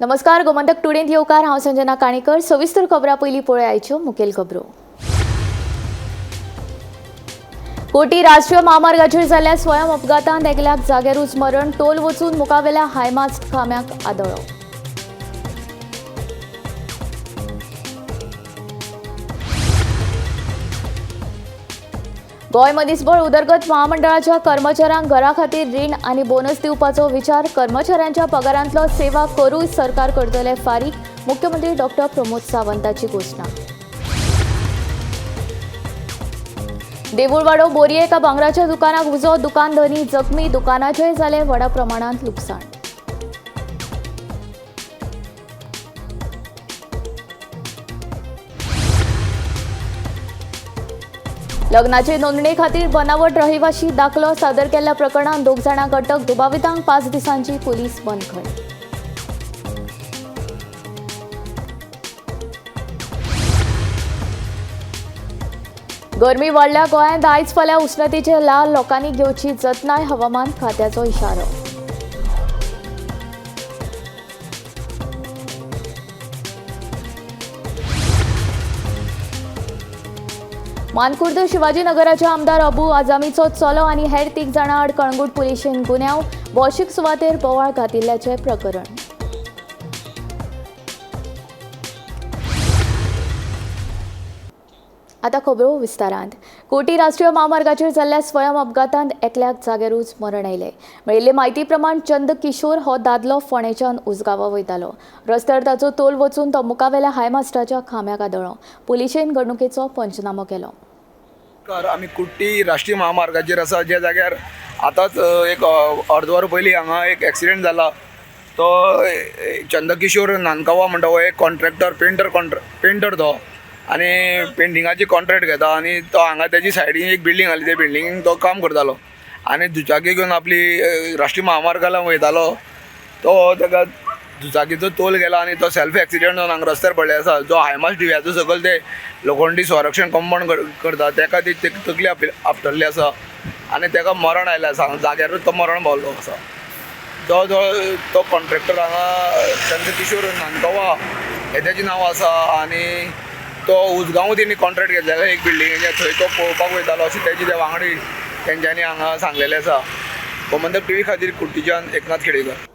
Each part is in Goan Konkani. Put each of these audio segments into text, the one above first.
नमस्कार, गोमंतक टुडेंत येवकार. हांव संजना काणेकर. सविस्तर खबरां. पयलीं पळयाच्यो मुखेल खबरो. कोटी राष्ट्रीय म्हामार्गाचेर जाल्ल्या स्वयं अपघातांत एकल्याक जाग्यारूच मरण. टोल वचून मुखावेल्या हायमास्ट खांब्याक आदळ्ळो. गोंय मनीसबळ उदरगत महामंडळाच्या कर्मचाऱ्यांक घरा खातीर रीण आनी बोनस दिवपाचो विचार. कर्मचाऱ्यांच्या पगारांतलो सेवा करूय सरकार करतले फारीक. मुख्यमंत्री डॉक्टर प्रमोद सावंताची घोशणा. देऊळवाडो बोरये एका भांगराच्या दुकानाक उजो. दुकान धनी जखमी. दुकानाचेय जालें व्हडा प्रमाणांत लुकसाण. लग्नाचे नोंदणी खातीर बनावट रहिवाशी दाखलो सादर केल्ल्या प्रकरणात दोग जाणांक अटक. दुबावितांक 5 दिसांची पुलीस बंदखण. गरमी वाडल्या. गोंयांत आयज फाल्यां उश्णतेचे ल्हार. लोकांनी घेवची जतनाय. हवामान खात्याचो इशारो. मानकुर्द शिवाजीनगराचे आमदार अबू आझामीचो चलो आनी हेर 3 जाणां आड कळंगूट पुलिशेन गुन्यांव. भौशीक सुवातेर बोवाळ घातिल्ल्याचें प्रकरण. आता खबरो विस्तारांत. कोटी राष्ट्रीय म्हामार्गाचेर जाल्ल्या स्वयं अपघातांत एकल्याक जाग्यारूच मरण आयलें. मेळिल्ले म्हायती प्रमाण चंद किशोर हो दादलो फोंडेच्यान उसगांवां वयतालो. रस्त्यार ताचो तोल वचून तो मुखावेल्या हायमास्टाच्या खांब्याक आदळ्ळो. पुलिशेन घडणुकेचो पंचनामो केलो. आमी कुट्टी राष्ट्रीय महामार्गाचेर आसा, ज्या जाग्यार आतांच एक अर्दवर पयलीं हांगा एक एक्सिडेंट जाला. तो चंद्रकिशोर नानकावा म्हणटा, हो एक कॉन्ट्रॅक्टर, पेंटर, पेंटर तो आनी पेंटिंगाची कॉन्ट्रॅक्ट घेता आनी तो हांगा तेजी सायडीन एक बिल्डींग आसली, त्या बिल्डिंगेक तो काम करतालो आनी दुचाकी घेवन आपली राष्ट्रीय महामार्गाला वयतालो. तो ताका दुचाकीचो तोल गेला आनी तो सेल्फ एक्सिडेंट जावन हांगा रस्त्यार पडले आसा. जो हायमास्ट दिव्याचो सकयल ते लोखंडी संरक्षण कंपाउंड करता, ताका ती तकली आपटल्ली आसा आनी ताका मरण आयलें आसा. जाग्यारूच तो मरण पावल्लो आसा. जो जो तो कॉन्ट्रॅक्टर हांगा चंद्रकिशोर नानकवा हें तेजें नांव आसा आनी तो उसगांव तेणी कॉन्ट्रॅक्ट घेतलेलो एक बिल्डिंगेचें, थंय तो पळोवपाक वयतालो अशें तेजे ते वांगडी तेंच्यांनी हांगा सांगलेलें आसा. गोमंतक टीव्ही खातीर कुर्टीच्यान एकनाथ खेडेकर.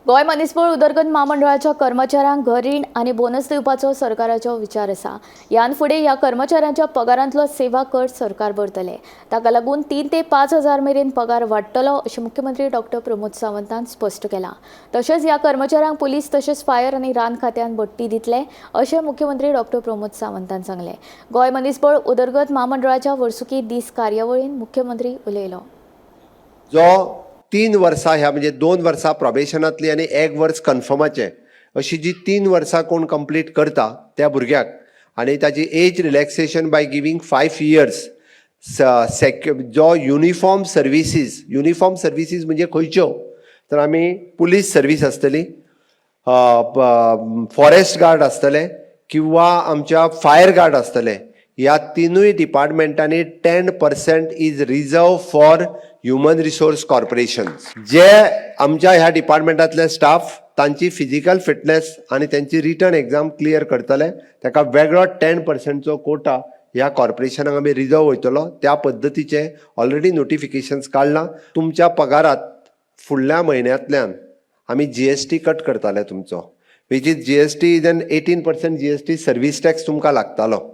गोंय मनीसबळ उदरगत म्हामंडळाच्या कर्मचाऱ्यांक घर रीण आनी बोनस दिवपाचो सरकाराचो विचार आसा. ह्यान फुडें ह्या कर्मचाऱ्यांच्या पगारांतलो सेवा कर सरकार भरतले. ताका लागून 3 ते 5 हजार मेरेन पगार वाडटलो अशें मुख्यमंत्री डॉक्टर प्रमोद सावंतान स्पश्ट केलां. तशेंच ह्या कर्मचाऱ्यांक पुलीस तशेंच फायर आनी रान खात्यान बडटी दितले अशें मुख्यमंत्री डॉक्टर प्रमोद सावंतान सांगलें. गोंय मनीसबळ उदरगत म्हामंडळाच्या वर्सुकी दीस कार्यावळीन मुख्यमंत्री उलयलो. जो 3 वर्सां ह्या म्हणजे 2 वर्सां प्रोबेशनांतली आनी 1 वर्स कन्फर्माचें अशी जी 3 वर्सां कोण कंप्लीट करता त्या भुरग्याक आनी ताजी age relaxation by giving 5 years जो युनिफॉर्म सर्विसीज, युनिफॉर्म सर्विसीज म्हणजे खंयच्यो तर आमी पुलीस सर्वीस आसतली, फॉरेस्ट गार्ड आसतले किंवा आमच्या फायर गार्ड आसतले. ह्या 3 डिपार्टमेंटांनी 10% is reserve for human resource corporation. जे आमच्या ह्या डिपार्टमेंटांतले स्टाफ तांची फिजिकल फिटनेस आनी तांची रिटर्न एग्जाम क्लियर करतले, ताका वेगळो 10%चो कोटा ह्या कॉर्पोरेशनाक आमी रिजर्व वयतलो. त्या पद्दतीचें ऑलरेडी नोटिफिकेशन्स काडलां. तुमच्या पगारात फुडल्या म्हयन्यांतल्यान आमी GST cut करताले तुमचो, which is GST is an 18% GST service tax तुमकां लागतालो.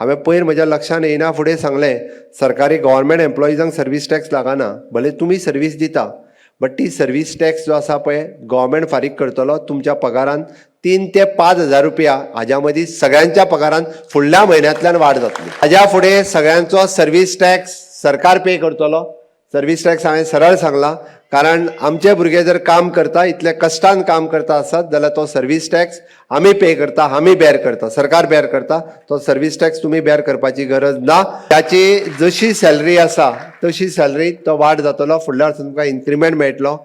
हांवें पयर म्हज्या लक्षान येयना फुडें सांगलें, सरकारी गव्हर्मेंट एम्प्लॉइजांक सर्वीस टॅक्स लागना, भले तुमी सर्वीस दिता, बट ती सर्वीस टॅक्स जो आसा पळय गव्हर्मेंट फारीक करतलो. तुमच्या पगारान 3 ते 5 हजार रुपया हाज्या मदीं सगळ्यांच्या पगारान फुडल्या म्हयन्यांतल्यान वाड जातली. हाज्या फुडें सगळ्यांचो सर्वीस टॅक्स सरकार पे करतलो. सर्वीस टॅक्स हांवें सरळ सांगलां, कारण आमचे भुरगे जर काम करता, इतले कश्टान काम करता आसत जाल्यार तो सर्वीस टॅक्स आमी पे करता, आमी बेर करता, सरकार बेर करता. तो सर्वीस टॅक्स तुमी बेर करपाची गरज ना. ताची जशी सॅलरी आसा तशी सॅलरी तो वाड जातलो. फुडल्या वर्सा तुमकां इन्क्रिमेंट मेळटलो.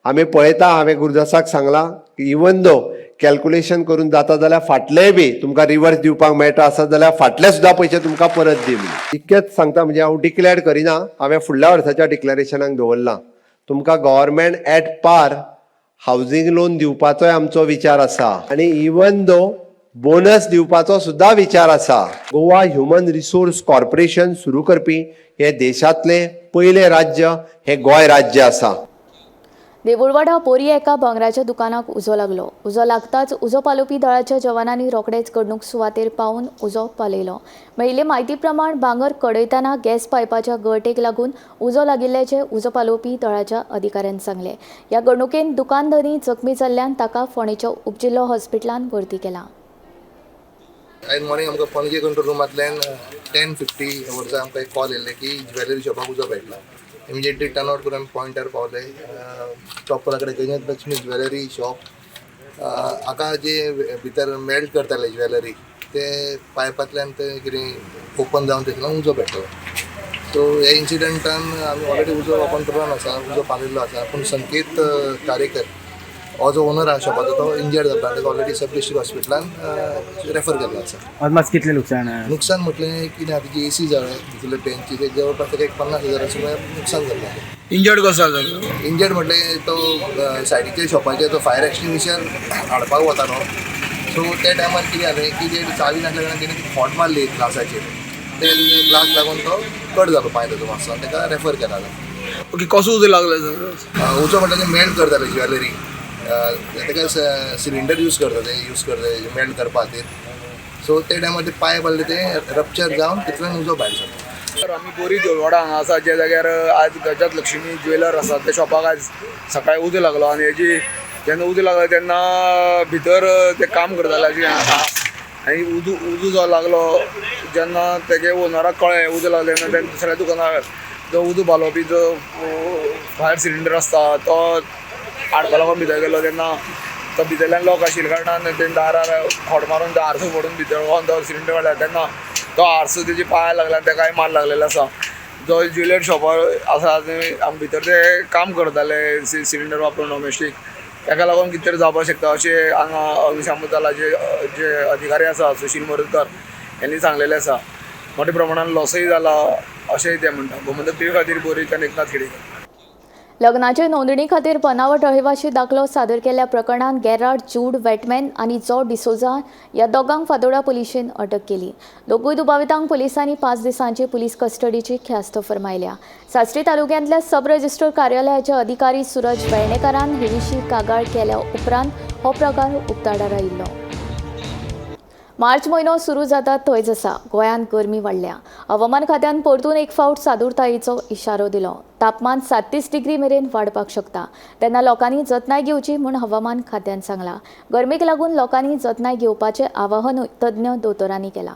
आमी पळयता, हांवें गुरुदासाक सांगलां की इवन दो कॅल्कुलेशन करून जाता जाल्यार फाटलेय बी तुमकां रिवर्स दिवपाक मेळटा आसत जाल्यार फाटले सुद्दां पयशे तुमकां परत दी म्हणून. इतकेंच सांगता, म्हणजे हांव डिक्लेअर करिना, हांवें फुडल्या वर्साच्या डिक्लेरेशनाक दवरलां. तुमकां government at par housing loan दिवपाचोय आमचो विचार आसा आनी इवन दो बोनस दिवपाचो सुद्दां विचार आसा. गोवा ह्युमन रिसोर्स कॉर्पोरेशन सुरू करपी हे देशांतलें पयलें राज्य हें गोंय राज्य आसा. देऊळवाडा बोरये एका भांगराच्या दुकानाक उजो लागलो. उजो लागताच उजो पालोवपी दळाच्या जवानांनी रोखडेच घडणूक सुवातेर पावून उजो पालयलो. मेळिल्ले म्हायती प्रमाण भांगर कडयतना गॅस पायपाच्या गळटेक लागून उजो लागिल्ल्याचें उजो पालोवपी दळाच्या अधिकाऱ्यान सांगलें. ह्या घडणुकेन दुकानधनी जखमी जाल्ल्यान ताका फोंडेच्या उपजिल्हो हॉस्पिटलांत भरती केला. आयज मॉर्निंग आमकां पणजे कंट्रोल रुमांतल्यान 10:50 वर्सा आमकां एक कॉल येयल्ले की ज्वेलरी शॉपाक उजो पेटला. इमिजिएटली टर्न आवट करून आमी पॉयंटार पावले. प्रॉपर कडेन गणेश लक्ष्मी ज्वेलरी शॉप हाका जे भितर मेल्ट करताले ज्वेलरी ते पायपांतल्यान ते कितें ओपन जावन थंयसरल्यान उजो पेटलो. सो ह्या इन्सिडंटान आमी ऑलरेडी उजो कंट्रोलान आसा, उजो पालयल्लो आसा. पूण संकेत कारेकर हो जो ओनर आहा शॉपाचो तो इंजर्ड जाता आनी ताका ऑलरेडी सब डिस्ट्रिक्ट हॉस्पिटलान रेफर केल्लो आसा. अदमास कितलें नुकसान आहा? नुकसान म्हटलें कितें आतां जी एसी जाय भितरले बेंची ते जवळपास ताका एक 50,000 सुमार नुकसान जाल्लें आसा. इंजर्ड कसो जालो? इंजर्ड म्हटलें तो सायडीच्या शॉपाचेर तो फायर एक्सटिंग्विशर हाडपाक वतालो. सो त्या टायमार कितें जालें की ते चावी नासल्या कारणान तेणी ती खोंट मारली ग्लासाचेर, ते ग्लास लागून तो कट जालो पांय ताजो मातसो आनी ताका रेफर केला. ओके, कसो उजो लागलो सर? उजो म्हटल्यार ते मेल्ट करताले ज्वेलरी, ताका सिलिंडर यूज करता ते यूज करता मेल्ट करपा खातीर. सो ते टायमार ते पायप आहले ते रप्चर जावन तितल्यान उजो भायर सरलो. तर आमी बोरी देवळवाडा हांगा आसा, ज्या जाग्यार आज गजात लक्ष्मी ज्वेलर आसा त्या शॉपाक आज सकाळी उजो लागलो. आनी हेजी जेन्ना उजो लागलो तेन्ना भितर ते काम करताले अशें आनी उजो जो लागलो जेन्ना तेगे ओनराक कळ्ळें उजो लागलो तेन्ना तेणें दुसऱ्या दुकानार जो उजो पालोवपी जो फायर सिलिंडर आसता तो हाडपा लागून भितर गेलो. तेन्ना तो भितरल्यान लॉक आशिल्ल्या कारणान तेणें दारार खोड मारून तो आरसो फोडून भितर वचोन तो सिलिंडर काडला. तेन्ना तो आरसो तेजे पांयार लागला आनी ताकाय मार लागलेलो आसा. जो ज्वेलर शॉपार आसा हांगा भितर ते काम करताले सिलिंडर वापरून डोमेस्टीक, ताका लागून कितें तरी जावपाक शकता अशें हांगा अग्निशामक दलाचे जे अधिकारी आसा सुशील मोरजकर यांनी सांगलेलें आसा. मोठ्या प्रमाणान लॉसूय जाला अशेंय ते म्हणटा. गोमंतक टीव्ही खातीर बोरयेच्यान एकनाथ खेडेकर. लग्नाचे नोंदणी खातीर बनावट रहिवाशी दाखलो सादर केल्ल्या प्रकरणांत गेरार्ड जूड वेटमॅन आनी जो डिसोजा ह्या दोगांक फातोडा पुलिशेन अटक केली. दोगूय दुबावितांक पुलिसांनी 5 दिसांची पुलीस कस्टडीची ख्यास्त फर्मायल्या. साश्टी तालुक्यांतल्या सब रजिस्टर कार्यालयाचे अधिकारी सूरज वेर्णेकारान हे विशीं कागाळ केल्या उपरांत हो प्रकार उक्ताडार आयिल्लो. मार्च म्हयनो सुरू जाता थंयच आसा गोंयांत गरमी वाडल्या. हवामान खात्यान परतून एक फावट सादूरतायेचो इशारो दिलो. तापमान 37 डिग्री मेरेन वाडपाक शकता, तेन्ना लोकांनी जतनाय घेवची म्हूण हवामान खात्यान सांगलां. गरमेक लागून लोकांनी जतनाय घेवपाचें आवाहनूय तज्ञ दोतोरांनी केलां.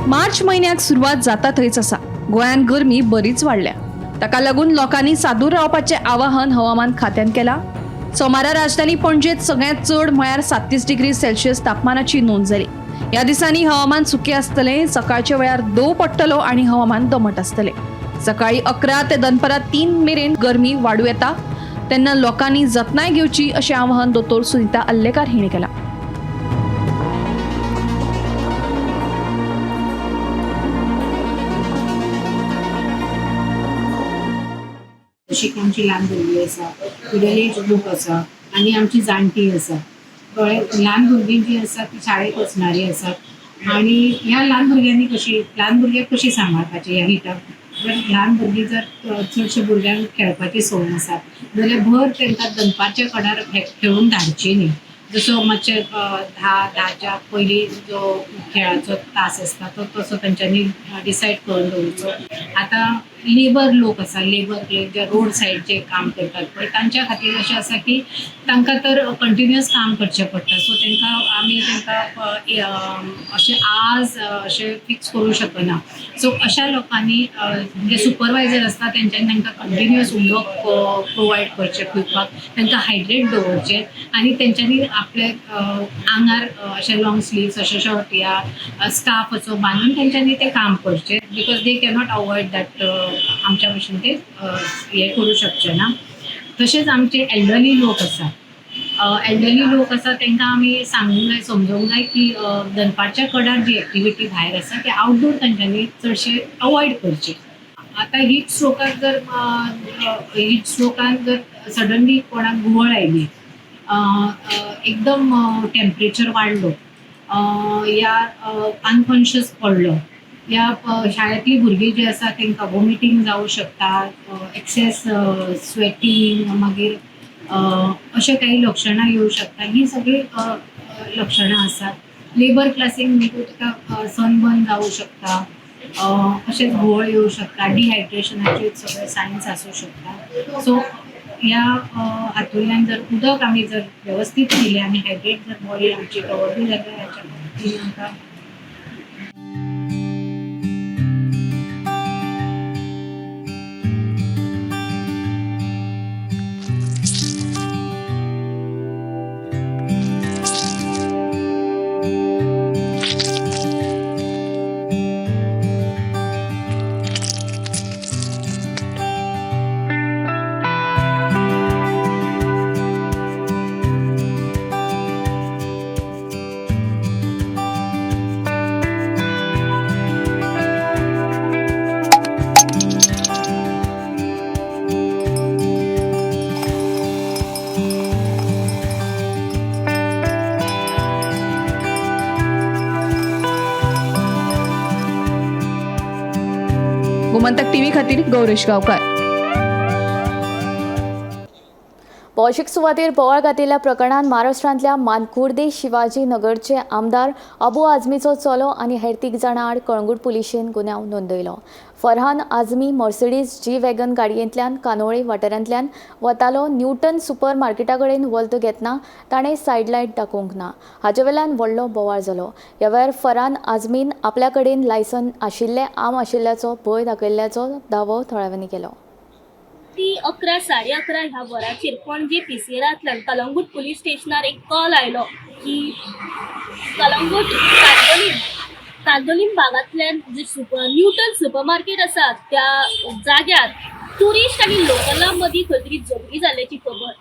मार्च म्हयन्याक सुरवात जाता थंयच आसा. गोंयांत गरमी बरीच वाडल्या, ताका लागून लोकांनी सादूर रावपाचें आवाहन हवामान खात्यान केलां. सोमारा राजधानी पणजेत सगळ्यांत चड म्हळ्यार 37 डिग्री सेल्सियस तापमानाची नोंद जाली. ह्या दिसांनी हवामान सुकें आसतलें, सकाळच्या वेळार दव पडटलो आनी हवामान दमट आसतलें. सकाळी 11 ते दनपरां 3 मेरेन गरमी वाडूं येता, तेन्ना लोकांनी जतनाय घेवची अशें आवाहन दोतोर सुनिता आल्लेकार हिणें केलां. जशी की आमची ल्हान भुरगीं आसा, मिडल एज लोक आसा आनी आमची जाणटी आसा. कळ्ळें, ल्हान भुरगीं जीं आसा ती शाळेक वचणारी आसात आनी ह्या ल्हान भुरग्यांनी कशी ल्हान भुरग्याक कशी सांबाळपाची ह्या हिटाक. जर ल्हान भुरगीं जर चडशे भुरग्यांक खेळपाची संवय आसा जाल्यार भर तांकां दनपारच्या कडार खेळूंक धाडची न्ही. जसो मातशे 10च्या पयलीं जो खेळाचो तास आसता तो तसो तेंच्यांनी डिसायड करून दवरचो. आतां लेबर लोक आसा, लेबर जे रोड सायडचे काम करतात पळय तांच्या खातीर अशें आसा की तांकां तर कंटिन्युअस काम करचें पडटा. सो तांकां आमी तांकां अशें आज अशें फिक्स करूं शकना. सो अशा लोकांनी जे सुपरवायजर आसता तेंच्यांनी तांकां कंटिन्युअस उदक प्रोवायड करचें पिवपाक, तांकां हायड्रेट दवरचें आनी तेंच्यांनी आपले आंगार अशे लॉंग स्लिव्स अशे शर्ट या स्कार्फ असो बांदून तेंच्यांनी तें काम करचें, because they cannot avoid that. आमच्या भशेन ते हें करूं शकचे ना. तशेंच आमचे एल्डरली लोक आसा, एल्डरली लोक आसा तांकां आमी सांगूंक जाय, समजोवंक जाय की दनपारच्या कडार जी एक्टिविटी भायर आसा ते आउटडोर तांच्यांनी चडशे अवॉयड करचे. आतां हीट स्ट्रोकाक जर हीट स्ट्रोकान जर सडनली कोणाक घुंवळ आयली, एकदम टेम्परेचर वाडलो या अनकॉन्शियस पडलो या शाळेंतली भुरगीं जीं आसा तांकां वॉमिटींग जावं शकता, एक्सेस स्वेटींग, मागीर अशे काही लक्षणां येवं शकता. ही सगळीं लक्षणां आसात. लेबर क्लासीक म्हणटकूच ताका सनबर्न जावं शकता, अशेंच घुंवळ येवं शकता, डिहायड्रेशनाचे सगळे सायन्स आसूं शकता. सो ह्या हातूंतल्यान जर उदक आमी जर वेवस्थीत पिलें आनी हायड्रेट जर बॉडी आमची दवरली जाल्यार हाच्या बाबतींत आमकां. गोमंतक टीव्ही खातीर गौरेश गांवकार. भौशीक सुवातेर बोवाळ घातिल्ल्या प्रकरणांत महाराष्ट्रांतल्या मानकुर्दे शिवाजी नगरचे आमदार अबू आझमीचो चलो आनी हेर 3 जाणां आड कळंगूट पुलिशेन गुन्यांव नोंदयलो. Farhan Azmi Mercedes G wagon गाडयेंतल्यान कानोळे वाठारांतल्यान वतालो. न्यूटन सुपर मार्केटा कडेन वल्त घेतना ताणें सायड लायट दाखोवंक ना. हाचे वेल्यान व्हडलो बोवाळ जालो. ह्या वेळार फरहान आझमीन आपल्या कडेन लायसन आशिल्लें आम आशिल्ल्याचो भंय दाखयल्ल्याचो दावो थळाव्यांनी केलो. ती 11 11:30 ह्या वराचेर पणजे पीसीआरांतल्यान कलंगूट पुलीस स्टेशनार एक कॉल आयलो की कलंगूट कांदोलीम भागांतल्यान जे न्यूटन सुपर मार्केट आसा त्या जाग्यार ट्युरिस्ट आनी लोकलां मदीं खंय तरी झगडी जाल्ल्याची खबर.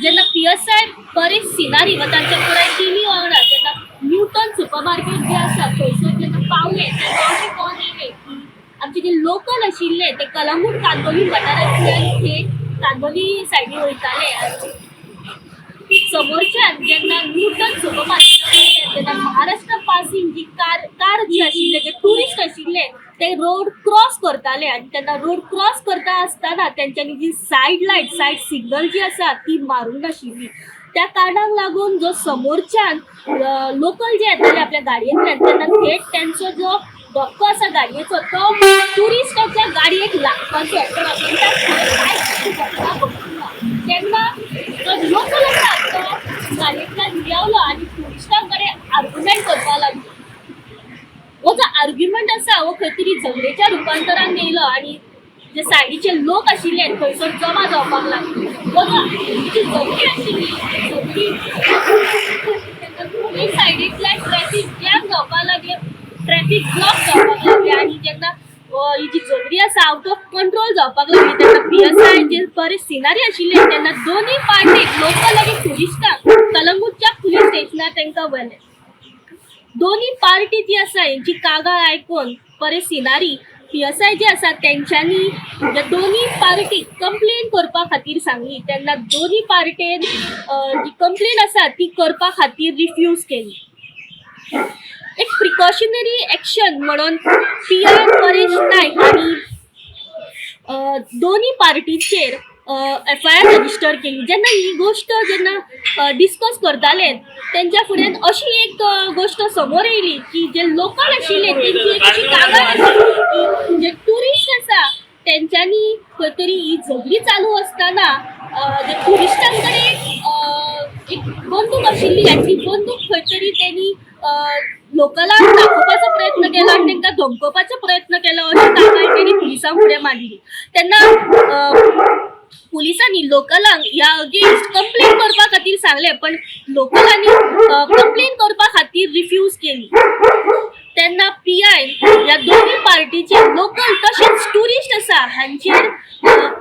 जेन्ना PSI Paresh सिनारी व तांच्या पुराय टिमी वांगडा जेन्ना न्यूटन सुपर मार्केट जे आसा थंयसर जेन्ना पावले तेन्ना अशें कॉल येयलें की आमचे जे लोकल आशिल्ले ते कलंगूट कांदोली वाठारांतल्यान थेट कांदोली सायडीन वयताले आनी समोरच्यान जेन्ना न्यूटन सुपर मार्केट तेन्ना महाराष्ट्र पासिंग जी कार जी आशिल्ले जे ट्युरिस्ट आशिल्ले ते रोड क्रॉस करताले आनी तेन्ना रोड क्रॉस करता आसतना तेंच्यांनी जी सायड लायट सायड सिग्नल जी आसा ती मारूंक नाशिल्ली. त्या कारणाक लागून जो समोरच्यान लोकल जे येताले आपल्या गाडयेंतल्यान तेन्ना थेट तेंचो जो धक्को आसा गाडयेचो तो ट्युरिस्टाच्या गाडयेक लागपाचो, पण घटना घडली. तेन्ना जो लोकल आसा तो गाडयेंतल्यान देंवलो आनी ट्युरिस्टां कडेन आर्ग्युमेंट करपाक लागलो. हो जो आर्ग्युमेंट आसा हो खंय तरी झगडेच्या रुपांतरान येयलो आनी जे सायडीचे लोक आशिल्ले थंयसर जमा जावपाक लागले. हो जो जी झगडी आशिल्ली झगडी दोनूय सायडींतल्यान ट्रॅफीक जॅम जावपाक लागले, ट्रॅफीक ब्लॉक जावपाक लागले आनी जेन्ना ही जी झगडी आसा आवट ऑफ कंट्रोल जावपाक लागली तेन्ना PSI जे परेश सिनारी आशिल्ले तेन्ना दोनूय पार्टीक लोकल आनी ट्युरिस्टांक कलंगूटच्या पुलीस स्टेशनार तांकां व्हेले. दोनूय पार्टी जी आसा हेंची कागाळ आयकून परेश सिनारी PSI जे आसा तेंच्यांनी दोनूय पार्टीक कंप्लेन करपा खातीर सांगली. तेन्ना दोनूय पार्टेन जी कंप्लेन आसा ती करपा खातीर रिफ्यूज केली. एक प्रिकॉशनरी एक्शन म्हणून PI Paresh Naik हांणी दोनूय पार्टीचेर FIR register केली. जेन्ना ही गोश्ट जेन्ना डिस्कस करताले तेंच्या फुड्यान अशी एक गोश्ट समोर येयली की जे लोकल आशिल्ले तेंची एक अशी कागाळ आशिल्ली की जे ट्युरिस्ट आसा तेंच्यांनी खंय तरी ही झगडी चालू आसतना जे ट्युरिस्टां कडेन एक बंदूक आशिल्ली आनी ती बंदूक खंय तरी तेणी लोकलांक दाखोवपाचो प्रयत्न केलो आनी तांकां धमकोवपाचो प्रयत्न केलो अशी कागाळ तेणी पुलिसां फुडें मांडली. तेन्ना पुलिसांनी लोकलांक ह्या अगेन्स्ट कंप्लेन करपा खातीर सांगलें, पण लोकलांनी कंप्लेन करपा खातीर रिफ्यूज केली. तेन्ना PI ह्या दोनूय पार्टीचे लोकल तशेंच ट्युरिस्ट आसा हांचेर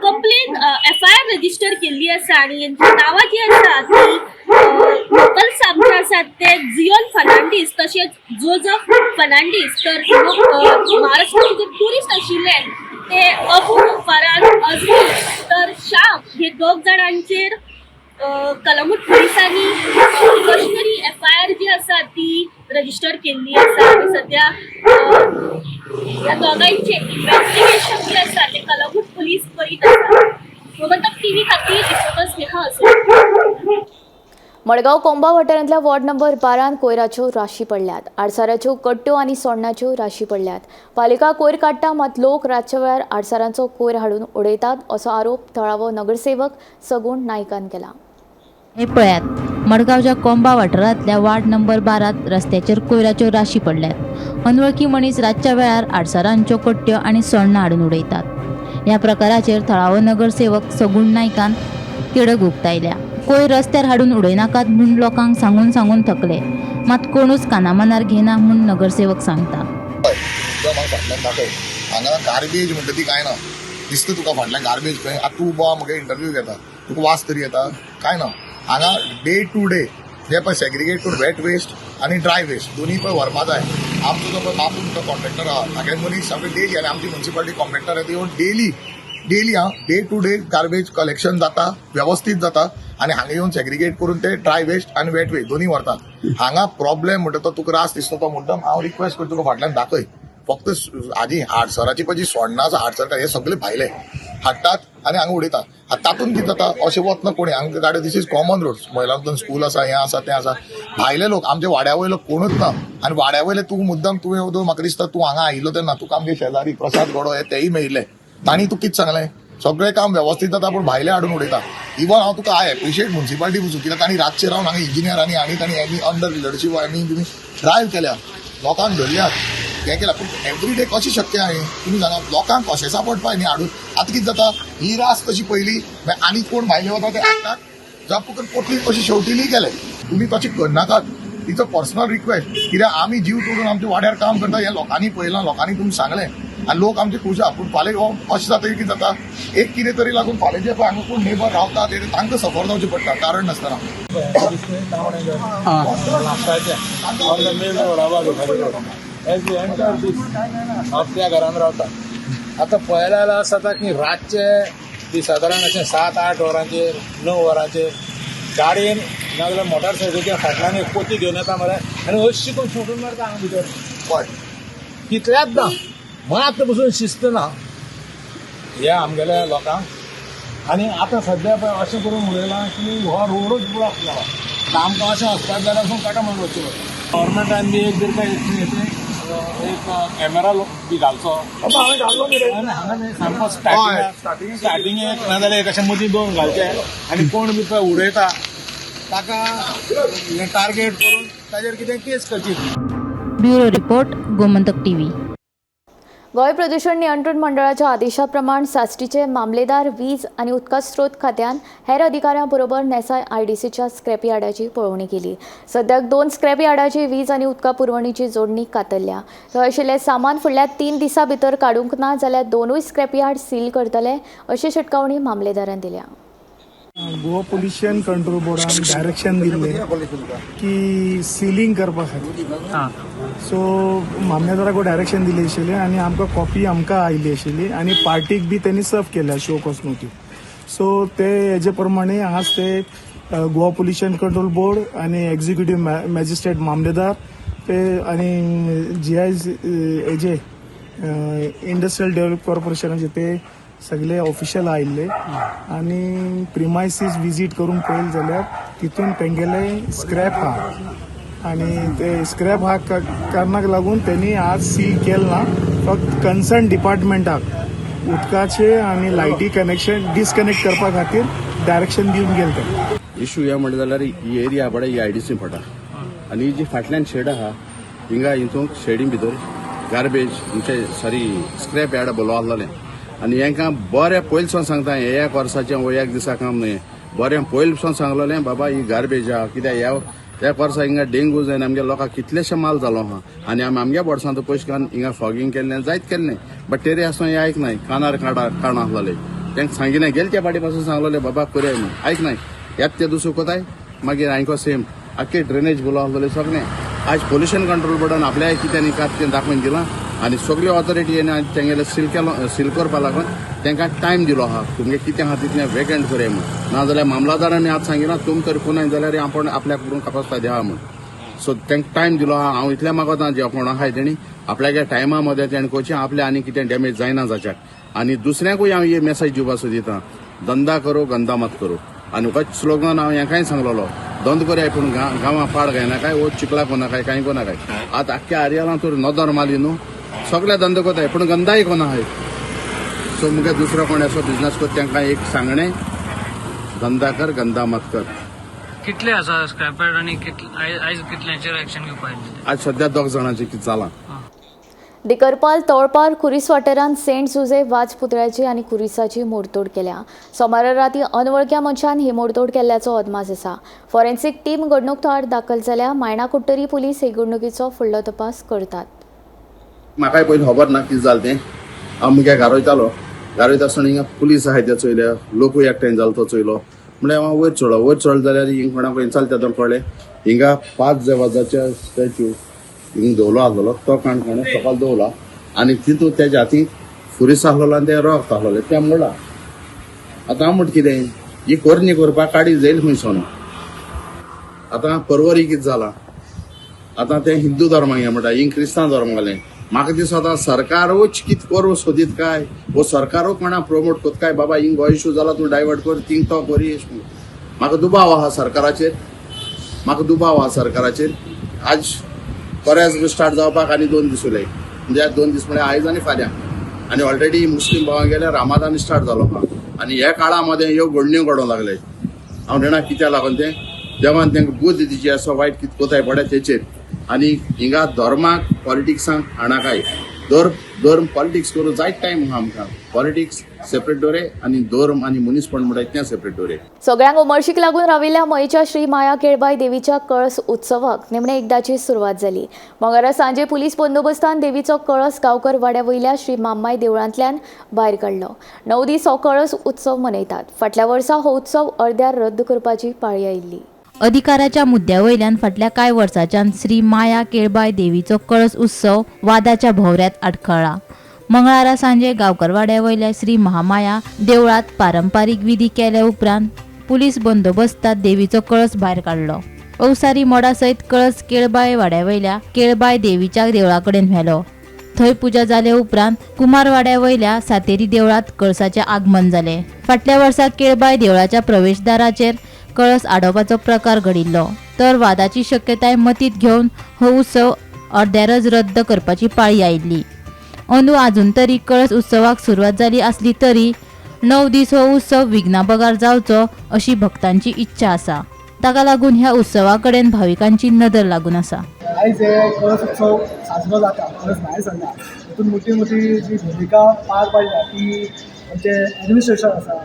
कंप्लेन FIR register केल्ली आसा आनी हेंची नांवां जी आसा ती लोकल्स आमचे आसात ते जियोन फर्नांडीस तशेंच जोजफ फर्नांडीस, तर महाराष्ट्राचे जे ट्युरिस्ट आशिल्ले ते ते अबू फरान अजमी तर श्याम हे दोग जाणांचेर कलंगूट पुलिसांनी कशी तरी एफआयआर जी आसा ती रजिस्टर केल्ली आसा आनी सद्या ह्या दोगांयचें इन्वेस्टिगेशन जें आसा तें कलंगूट पुलीस करीत आसा. गोमंतक टीव्ही खातीर रिपोर्टर स्नेहा असोळकर. मडगांव कोंबा वाठारांतल्या वॉर्ड नंबर 12 कोयराच्यो राशी पडल्यात. आडसाराच्यो कट्ट्यो आनी सोण्णाच्यो राशी पडल्यात. पालिका कोयर काडटा मात लोक रातच्या वेळार आडसारांचो कोयर हाडून उडयतात असो आरोप थळावो नगरसेवक सगुण नायकान केला. हे पळयात, मडगांवच्या कोंबा वाठारांतल्या वार्ड नंबर 12 रस्त्याचेर कोयराच्यो राशी पडल्यात. अनवळखी मनीस रातच्या वेळार आडसारांच्यो कट्ट्यो आनी सोण्णां हाडून उडयतात. ह्या प्रकाराचेर थळावो नगरसेवक सगुण नायकान तिडक उक्तायल्या. कोयर रस्त्यार हाडून उडयनाकात म्हूण लोकांक सांगून सांगून थकले, मात कोणूच कानामनार घेना म्हूण नगरसेवक सांगता. फाटल्यान दाखय, हांगा गार्बेज म्हणटा ती कांय ना दिसता तुका. फाटल्यान गार्बेज खंय आतां तूं उबो म्हगे इंटरव्यू घेता, तुका वास तरी येता कांय ना. हांगा डे टू डे जे पळय सेग्रिगेट करून वेट वेस्ट आनी ड्राय वेस्ट दोनूय पळय व्हरपा जाय. आमचो जो पळय बापू म्हणटा कॉन्ट्रॅक्टर आहा, तागे मनीस सगळे डेली आनी आमची म्युनिसिपालिटी कॉन्ट्रॅक्टर आहा, येवन डेली डेली हा day to day garbage collection जाता, वेवस्थीत जाता आनी हांगा येवन सेग्रिगेट करून ते ड्राय वेस्ट आनी वेट वेस्ट दोनूय व्हरतात. हांगा प्रॉब्लेम म्हणटा तो तुका रास दिसता तो मुद्दम हांव रिक्वेस्ट करता तुका फाटल्यान दाखय. फक्त आजी आडसराची पळय जी सोडणां आसा, आडसर हे सगळे भायले हाडटात आनी हांगा उडयतात. आतां तातूंत कितें जाता, अशें वतना कोणी हांगा गाडी, this is common road, महिलांतून स्कूल आसा, हें आसा तें आसा, भायले लोक आमच्या वाड्या वयलो कोणूच ना. आनी वाड्या वयले तूं मुद्दम तुवें म्हाका दिसता तूं हांगा आयिल्लो तेन्ना तुका आमगे शेजारी प्रसाद गडो हे तेय मेळिल्ले, तांणी तूं कितें सांगलें, सगळें काम वेवस्थीत जाता पूण भायले हाडून उडयता. इवन हांव तुका I appreciate municipality पसून, कित्याक तांणी रातचे रावन हांगा इंजिनियरांनी आनी तांणी एनी अंडर लिडरशीप आनी तुमी ड्रायव्ह केल्या, लोकांक धरल्यात, हें केलां. पूण एवरी डे कशें शक्य आहा हें तुमी जाणा, लोकांक कशेंसा पडपा न्ही हाडून. आतां कितें जाता, ही रास कशी पयली आनी कोण भायले वता ते हाडटात, जावं तुका पोटली कशी शेवटिली केले, तुमी तशें करनाकात. तिचो पर्सनल रिक्वेस्ट, कित्याक आमी जीव तोडून आमच्या वाड्यार काम करता हें लोकांनी पळयलां, लोकांनी तुमी सांगलें आनी लोक आमचे खूश आहा. पूण फाल्यां अशें जाता कितें जाता, एक कितें तरी लागून फाल्यां जे पळय हांगा कोण नेबर रावता ते तांकां सफर जावचें पडटा कारण नासतना. हांव त्या घरान रावता. आतां पळयल्यार जाल्यार अशें जाता की रातचे ती सादारण अशें 7-8 वरांचेर 9 वरांचेर गाडयेन नाजाल्यार मोटारसायकलीच्या फाटल्यान एक पोती घेवन येता मरे आनी अशी करून सोडून मारता हांगा भितर. कितल्याच ना, मात पसून शिस्त ना ह्या आमगेल्या लोकांक. आनी आतां सद्या पळय अशें करून उडयलां की हो रोडूच ब्लॉक जाला. आमकां अशें वचपाक जाल्यार पसून काटा म्हणून वचचें पडटा. गव्हर्मेंटान बी एक जर काय एक कॅमेरा बी घालचो हांगा सामको स्टार्टिंग एक नाजाल्यार एक अशें मदीं दोन घालचे आनी कोण बी पळय उडयता ताका टार्गेट करून ताजेर कितें केस करची. Bureau report, Gomantak TV. Goa प्रदूषण नियंत्रण मंडळाच्या आदेशा प्रमाण साश्टीचे मामलेदार वीज आनी उदका स्रोत खात्यान हेर अधिकाऱ्यां बरोबर नेसाय आयडीसीच्या स्क्रॅप यार्डाची पळोवणी केली. सद्याक 2 स्क्रॅप यार्डाची वीज आनी उदका पुरवणीची जोडणी कातरल्या. थंय आशिल्लें सामान फुडल्या 3 दिसां भितर काडूंक ना जाल्यार 2 स्क्रॅप यार्ड सील करतले अशी शिटकावणी मामलेदारान दिल्या. गोवा पोल्युशन कंट्रोल बोर्डान डायरेक्शन दिल्लें की सिलींग करपा खातीर. सो मामलेदाराक डायरेक्शन दिल्लें आशिल्लें आनी आमकां कॉपी आमकां आयिल्ली आशिल्ली आनी पार्टीक बी तेणी सर्व केल्या शो कॉज नोटीस. सो ते हेजे प्रमाणे आज ते गोवा पोल्युशन कंट्रोल बोर्ड आनी एक्झिक्युटीव मॅजिस्ट्रेट मामलेदार ते आनी जी आय हेजे इंडस्ट्रियल डेव्हलप कॉर्पोरेशनाचे ते सगळे ऑफिशियल आयिल्ले आनी प्रिमायसीस विजीट करून पळयलें जाल्यार तितून तेंगेले स्क्रॅप आहा आनी ते स्क्रॅप आहा कारणाक लागून तेणी आज सील केलें ना. फक्त कन्सर्न डिपार्टमेंटाक उदकाचे आनी लायटी कनेक्शन डिस्कनेक्ट करपा खातीर डायरेक्शन दिवन गेले ते. इशू हे म्हणटा जाल्यार ही एरिया पळय ही आयडीसी पडटा आनी ही जी फाटल्यान शेड आहा हिंगा हितून शेडी भितर गार्बेज म्हणजे सॉरी स्क्रॅप यार्ड बोलो आसलेलें आनी हेंकां बरें पयलीं सावन सांगता, हे एक वर्साचें वो एक दिसा काम न्हय, बरें पयलीं सावन सांगलेलें बाबा ही गार्बेज आहा कित्याक ह्या एक वर्सा हिंगा डेंगू जायन आमगे लोकांक कितलेशे माल जालो आहा आनी आमी आमगे बोर्सांत पयशे घालून हिंगा फॉगींग केल्लें जायत केल्लें, बट तेरी आसतना हें आयकनाय, कानार काणां आसलेले तांकां सांगिलें गेले त्या पाटी पासून सांगलेलें बाबा करया म्हणून, आयकनाय. येता ते दुसरो कोताय मागीर हांयको सेम आख्खे ड्रेनेज बोलो आसलेले सगळें. आज पोल्युशन कंट्रोल बोर्डान आपल्या कितें न्ही कात तें दाखोवन दिलां आनी सगळ्यो ऑथॉरिटी तेंगेले सील केलो, सील करपा लागून तांकां टायम दिलो आहा, तुमगे कितें आहा तितलें वेकंट करया म्हूण. नाजाल्यार मामलादारांनी आज सांगिना तुम तर कोणाय जाल्यार आपूण आपल्याक करून कापासता द्या म्हूण. सो तांकां टायम दिलो आहा. हांव इतलें मागता जे कोण आहाय तेणी आपल्यागे टायमा मदें तेणें करचें, आपलें आनी कितें डॅमेज जायना जाच्याक. आनी दुसऱ्यांकूय हांव ही मेसेज दिवपाक सोदिता, धंदा करो गंदा मत करो. आनी होच स्लोगन हांव हेंकांय सांगलेलो, धंद करया पूण गांवां पाड घायनाकाय, वो चिखला कोनाकाय, कांय कोनाकाय. आतां आख्ख्या आर्यालां तर नदर मारली न्हू, सगळे धंदो करताय पूण गंदाय कोनाहाय. सो मुगे दुसरो कोण असो बिजनेस कर तांकां एक सांगणें, धंदा कर गंदा मत कर. कितले आसा स्क्रॅप यार्ड आनी आयज कितल्यांचेर एक्शन घेवपा? आज सद्या 2 जाणांचें कितें जालां. दिकरपाल तळपार खुरीस वाठारांत सेंट जुजे वाज पुतळ्याची आनी खुरिसाची मोडतोड केल्या. सोमारा राती अनवळख्या मनशान ही मोडतोड केल्ल्याचो अदमास आसा. फॉरेन्सिक टीम घडणूक थळार दाखल जाल्या. मायणा कुडटरी पुलीस हे घडणुकीचो फुडलो तपास करतात. म्हाकाय पयलीं खबर ना कितें जालें तें. हांव मुगे घरा वयतालो, घरा वयता आसतना हिंगा पुलीस आहाय ते चोयले, लोकूय एकठांय जालो तो चोयलो. म्हणल्यार हांव वयर चडलो, वयर चडलो जाल्यार हिंगा कोणाक चलता तेन्ना कळ्ळें हिंगा 5 वाजाच्या स्टॅच्यू हिंग दवलो आसलेलो, तो काण कोणें सकाळ दवला आनी तितून तेज्या हातीन फुरीस आसलेलो आनी तें रक्त आसलेलें तें म्हणलां. आतां हांव म्हणटा कितें ही करणी करपाक काडी जायल खंय सोन. आतां परवरी कितें जालां, आतां तें हिंदू धर्माक हें म्हणटा, हिंग क्रिस्तांव धर्म घालें. म्हाका दिसता सरकारूच कितें करूं सोदीत काय, वो सरकारूच कोणा प्रमोट करता काय, बाबा हिंग हो इशू जाला तूं डायवर्ट कर, थिंग तो करी. म्हाका दुबाव आहा सरकाराचेर, म्हाका दुबाव आहा सरकाराचेर. आज बऱ्याच स्टार्ट जावपाक आनी 2 दीस उरले, म्हणजे 2 दीस म्हळ्यार आयज आनी फाल्यां. आनी ऑलरेडी मुस्लीम भावां गेले रामादान स्टार्ट जालो आहा आनी ह्या काळा मदें ह्यो घडण्यो घडोवंक लागले. हांव जाणा कित्याक लागून तें देवान तांकां बुद्द दिची असो वायट कितें कोताय पडे तेचेर. आनी हिंगा धर्माक पॉलिटिक्सांक हाणाकाय, धर्म पॉलिटिक्स करूं जायत टायम आहा आमकां. पॉलिटिक्स सेपरेट दवरे आनी धर्म आनी मनीसपण म्हणटा इतलें सेपरेट दवरे. सगळ्यांक उमळशीक लागून राविल्ल्या मयेच्या श्री माया केळबाय देवीच्या कळस उत्सवाक निमणे एकदाची सुरवात जाली. मंगळारा सांजे पुलीस बंदोबस्तान देवीचो कळस गांवकर वाड्या वयल्या श्री माम्माय देवळांतल्यान भायर काडलो. 9 दीस हो कळस उत्सव मनयतात. फाटल्या वर्सा हो उत्सव अर्द्यार रद्द करपाची पाळी आयिल्ली. अधिकाराच्या मुद्द्या वयल्यान फाटल्या कांय वर्सांच्यान श्री माया केळबाय देवीचो कळस उत्सव वादाच्या भोवऱ्यांत आडखळ्ळा. मंगळारा सांजे गांवकरवाड्या वयल्या श्री महामाया देवळांत पारंपारीक विधी केल्या उपरांत पुलीस बंदोबस्तात देवीचो कळस भायर काडलो. अवसारी मोडा सयत कळस केळबाय वाड्या वयल्या केळबाय देवीच्या देवळा कडेन व्हेलो. थंय पुजा जाले उपरांत कुमारवाड्या वयल्या सातेरी देवळांत कळसाचें आगमन जालें. फाटल्या वर्सा केळबाय देवळाच्या प्रवेशदाराचेर कळस आडोवपाचो प्रकार घडिल्लो, तर वादाची शक्यताय मतींत घेवन हो उत्सव अर्द्यारच रद्द करपाची पाळी आयिल्ली. अंदू आजून तरी कळस उत्सवाक सुरवात जाली आसली तरी 9 दीस हो उत्सव विघ्ना बगार जावचो अशी भक्तांची इच्छा आसा. ताका लागून ह्या उत्सवा कडेन भाविकांची नदर लागून आसा. आयज हे कळस उत्सव साजरो जाता, कळस भायर सरता, तितून मोठी मोठी जी भुमिका पार पडल्या ती आमचें एडमिनिस्ट्रेशन आसा,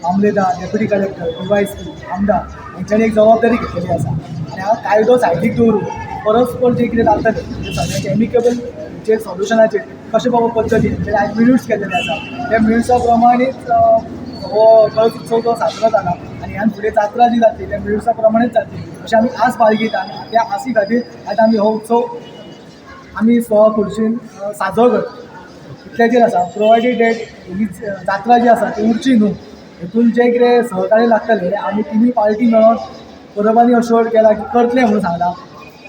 मामलेदार, डेप्युटी कलेक्टर, DYSP, आमदार हांच्यांनी एक जबाबदारी घेतलेली आसा आनी हा कायदो सायडीक दवरून परस्पर जें कितें जातलें तें सगळ्यांचे एमिकेबल जे सोल्युशनाचेर कशें बाबा पद्दतीन म्हणजे आयज मिन्यूट्स केल्लेले आसा त्या मिन्यूट्सा प्रमाणेच हो कळस उत्सव जो साजरो जाला आनी ह्यान फुडें जात्रा जी जातली त्या मिन्यूट्सा प्रमाणेच जातली अशें आमी आस बाळगिता आनी त्या आसी खातीर आयज आमी हो उत्सव आमी स्वखुर्शीन साजरो करता. इतल्याचेर आसा, प्रोवायडेड that ही जात्रा जी आसा ती उरची न्हू हेतून जें कितें सहकार्य लागतलें आमी तिनूय पार्टी मेळोन परबांनी अश्योर केला की करतले म्हणून सांगलां.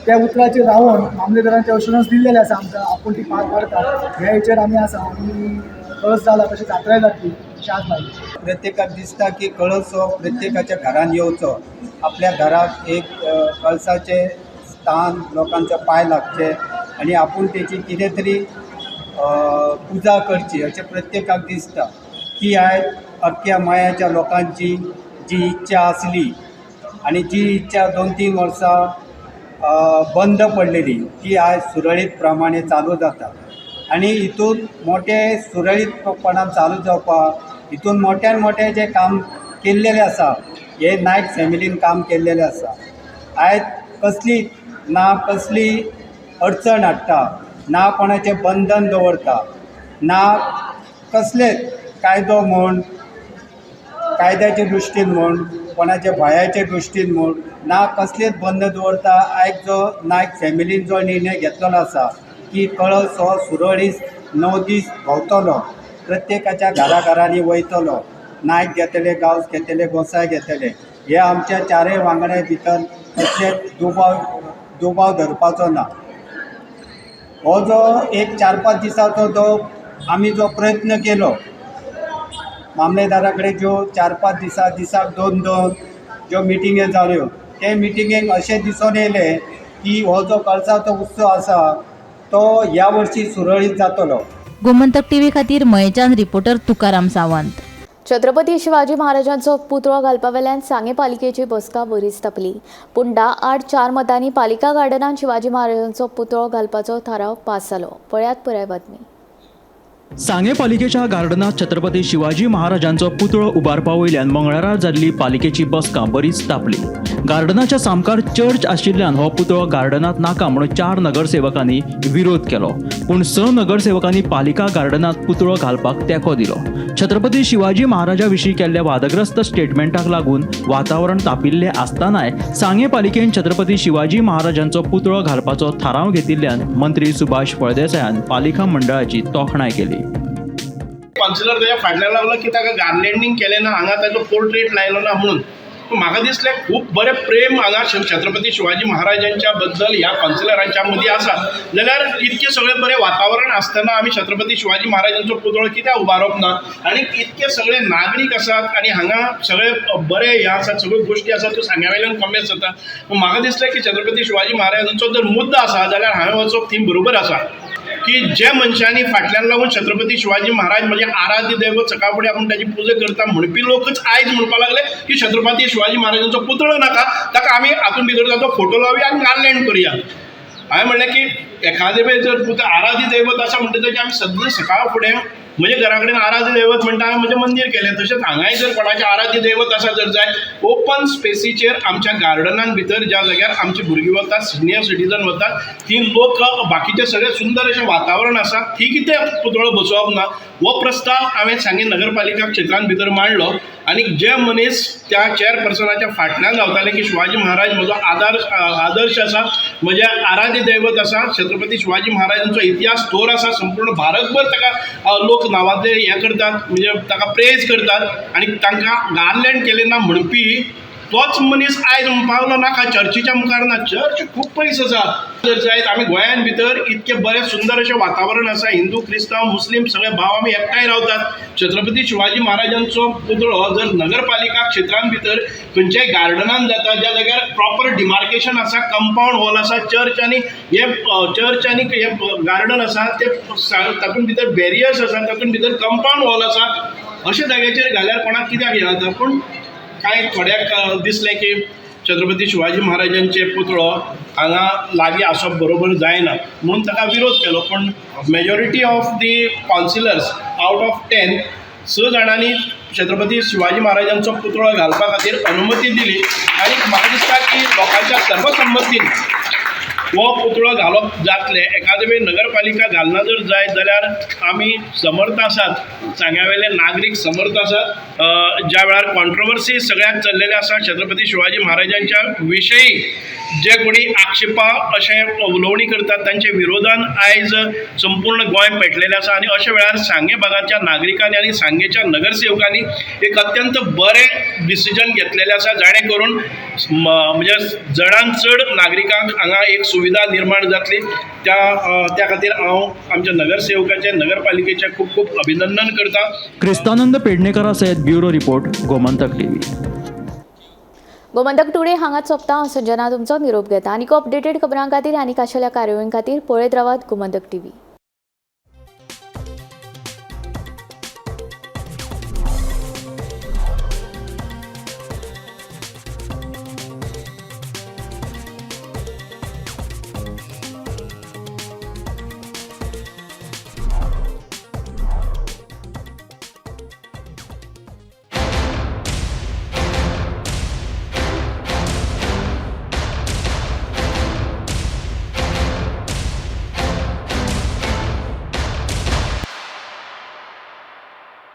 त्या उतराचेर रावन मामलेदारान तें अश्योरन्स दिल्लेलें आसा आमकां आपूण ती पार पाडटा ह्या हेचेर आमी आसा आनी कळस जाला तशी जात्राय जातली अशें आज मागीर. प्रत्येकाक दिसता की कळस हो प्रत्येकाच्या घरान येवचो, आपल्या घराक एक कळसाचें स्थान, लोकांचो पांय लागचे आनी आपूण तेची कितें तरी पुजा करची अशें प्रत्येकाक दिसता. ती आयज अख्ख्या मायाच्या लोकांची जी इच्छा आसली आनी जी इच्छा 2-3 वर्सां बंद पडलेली ती आयज सुरळीत प्रमाणे चालू जाता आनी हितून मोठे सुरळीतपणान चालू जावपाक हितून मोठ्यान मोठे जे काम केल्लेलें आसा हे नायक फॅमिलीन काम केल्लेलें आसा. आयज कसली ना कसली अडचण हाडटा, ना कोणाचें बंधन दवरता, ना कसलेच कायदो म्हूण, कायद्याचे दृश्टीन म्हूण, कोणाच्या भंयाचे दृश्टीन म्हूण ना कसलेच बंद दवरता. आयज जो नायक फॅमिलीन जो निर्णय घेतलेलो आसा की कळस हो सुरळीत 9 दीस भोंवतलो, प्रत्येकाच्या घराघरांनी वयतलो, नायक घेतले, गांवस घेतले, गोसाय घेतले. हे आमच्या चारय वांगड्या भितर कसलेच दुबाव धरपाचो ना. हो जो एक 4-5 दिसाचो जो आमी जो प्रयत्न केलो मामलेदारा कडेन, ज्यो 4-5 दिसा दिसाक 2-2 ज्यो मिटिंगे जाल्यो, ते मिटिंगेक अशें दिसून येयलें की हो जो कळसाचो उत्सव आसा तो ह्या वर्सी सुरळीत जातलो. गोमंतक टीव्ही खातीर मयेच्यान रिपोर्टर तुकाराम सावंत. छत्रपती शिवाजी महाराजांचो पुतळो घालपा वेल्यान सांगें पालिकेची बसका बरीच तापली, पूण 10-8-4 मतांनी पालिका गार्डनान शिवाजी महाराजांचो पुतळो घालपाचो थाराव पास जालो. पळयात पुराय बातमी. सांगें पालिकेच्या गार्डनात छत्रपती शिवाजी महाराजांचो पुतळो उबारपा वयल्यान मंगळारा जाल्ली पालिकेची बसका बरीच तापली. गार्डनाच्या सामकार चर्च आशिल्ल्यान हो पुतळो गार्डनात नाका म्हणून 4 नगरसेवकांनी विरोध केलो, पूण 6 नगरसेवकांनी पालिका गार्डनात पुतळो घालपाक तेंको दिलो. छत्रपती शिवाजी महाराजा विशीं केल्ल्या वादग्रस्त स्टेटमेंटाक लागून वातावरण तापिल्लें आसतनाय सांगें पालिकेन छत्रपती शिवाजी महाराजांचो पुतळो घालपाचो थाराव घेतिल्ल्यान मंत्री सुभाष फळदेसायान पालिका मंडळाची तोखणाय केली. कावन्सिलर ताच्या फाटल्यान लागलो की ताका गार्लँडींग केलें ना, हांगा ताचो पोर्ट्रेट लायलो ना म्हणून. म्हाका दिसलें खूब बरें प्रेम हांगा छत्रपती शिवाजी महाराजांच्या बद्दल ह्या कावन्सिलरांच्या मदीं आसा, जाल्यार इतकें सगळें बरें वातावरण आसतना आमी छत्रपती शिवाजी महाराजांचो पुतळो कित्याक उबारप ना? आनी इतके सगळे नागरीक आसात आनी हांगा सगळे बरे हे आसात, सगळ्यो गोश्टी आसात, त्यो सांग्या वयल्यान कॉमेस जाता. म्हाका दिसलें की छत्रपती शिवाजी महाराजांचो जर मुद्दो आसा जाल्यार हांवें वचप थंय बरोबर आसा की जे मनशांनी फाटल्यान लागून छत्रपती शिवाजी महाराज म्हणजे आराध्य दैवत, सकाळ फुडें आपूण ताची पुजा करता म्हणपी लोकच आयज म्हणपाक लागले की छत्रपती शिवाजी महाराजांचो पुतळो नाका, ताका आमी हातून भितर ताचो फोटो लावया आनी गार्लँड करुया. हांवें म्हणलें की एखादे वेळ जर पुतळो आराध्य दैवत आसा म्हणटा ताची आमी सद्दां सकाळ फुडें म्हज्या घरा कडेन आराध्य दैवत म्हणटा हांवें म्हजें मंदीर केलें, तशेंच हांगाय जर कोणाचें आराध्य दैवत आसा जर जाय, ओपन स्पेसीचेर आमच्या गार्डनान भितर ज्या जाग्यार आमची भुरगीं वतात, सिनियर सिटीजन वतात, ती लोक बाकीचें सगळें सुंदर अशें वातावरण आसा, थंय कितें पुतळो बसोवप ना हो प्रस्ताव हांवें सांगें नगरपालिका क्षेत्रान भितर मांडलो. आनी जे मनीस त्या चेअरपर्सनाच्या फाटल्यान रावताले की शिवाजी महाराज म्हजो आदर्श आसा, म्हजें आराध्य दैवत आसा, छत्रपती शिवाजी महाराजांचो इतिहास थोर आसा, संपूर्ण भारतभर ताका लोक नांवांतले हें करतात, म्हणजे ताका प्रेज करतात आनी तांकां गार्लँड केलें ना म्हणपी तोच मनीस आयज म्हणपाक लागलो नाका चर्चीच्या मुखार ना, चर्च खूब पयस आसा. जर जायत आमी गोंयान भितर इतकें बरें सुंदर अशें वातावरण आसा, हिंदू क्रिस्तांव मुस्लीम सगळे भाव आमी एकठांय रावतात. छत्रपती शिवाजी महाराजांचो पुतळो जर नगरपालिका क्षेत्रान भितर खंयच्याय गार्डनान जाता ज्या जाग्यार प्रॉपर डिमार्केशन आसा, कंपावंड वॉल आसा, चर्च आनी हे चर्च आनी हे गार्डन आसा ते तातूंत भितर बॅरियर्स आसा, तातूंत भितर कंपावंड वॉल आसा, अशा जाग्याचेर घाल्यार कोणाक कित्याक हें जाता? पूण कांय थोड्याक दिसलें की छत्रपती शिवाजी महाराजांचे पुतळो हांगा लागीं आसप बरोबर जायना म्हणून ताका विरोध केलो. पूण majority of the councillors out of 10 6 जाणांनी छत्रपती शिवाजी महाराजांचो पुतळो घालपा खातीर अनुमती दिली आनी म्हाका दिसता की लोकांच्या सर्वसंमतीन हो पुतळो घालप जातलें. एखादे वेळ नगरपालिका घालना जर जायत जाल्यार आमी समर्थ आसात, सांग्या वयले नागरीक समर्थ आसात. ज्या वेळार कॉन्ट्रोवर्सी सगळ्याक चल्लेले आसा छत्रपती शिवाजी महाराजांच्या विशयी जे कोणी आक्षेपा अशें उलोवणी करतात तांचे विरोधान आयज संपूर्ण गोंय पेटलेलें आसा आनी अशा वेळार सांगें भागाच्या नागरिकांनी आनी सांगेच्या नगरसेवकांनी एक अत्यंत बरें डिसिजन घेतलेलें आसा, जाणें करून म्हणजे चडान चड नागरिकांक हांगा एक सुविधा निर्माण जातली. त्या खातीर हांव आमच्या नगरसेवकाचें नगरपालिकेचें खूब खूब अभिनंदन करता. क्रिस्तानंद पेडणेकरा सयत bureau report, Gomantak TV. Gomantak today हांगाच सोंपता. हांव संजना तुमचो निरोप घेता. आनीक अपडेटेड खबरां खातीर आनी खाशेल्या कार्यावळीं खातीर पळयत रावात गोमंतक टीव्ही.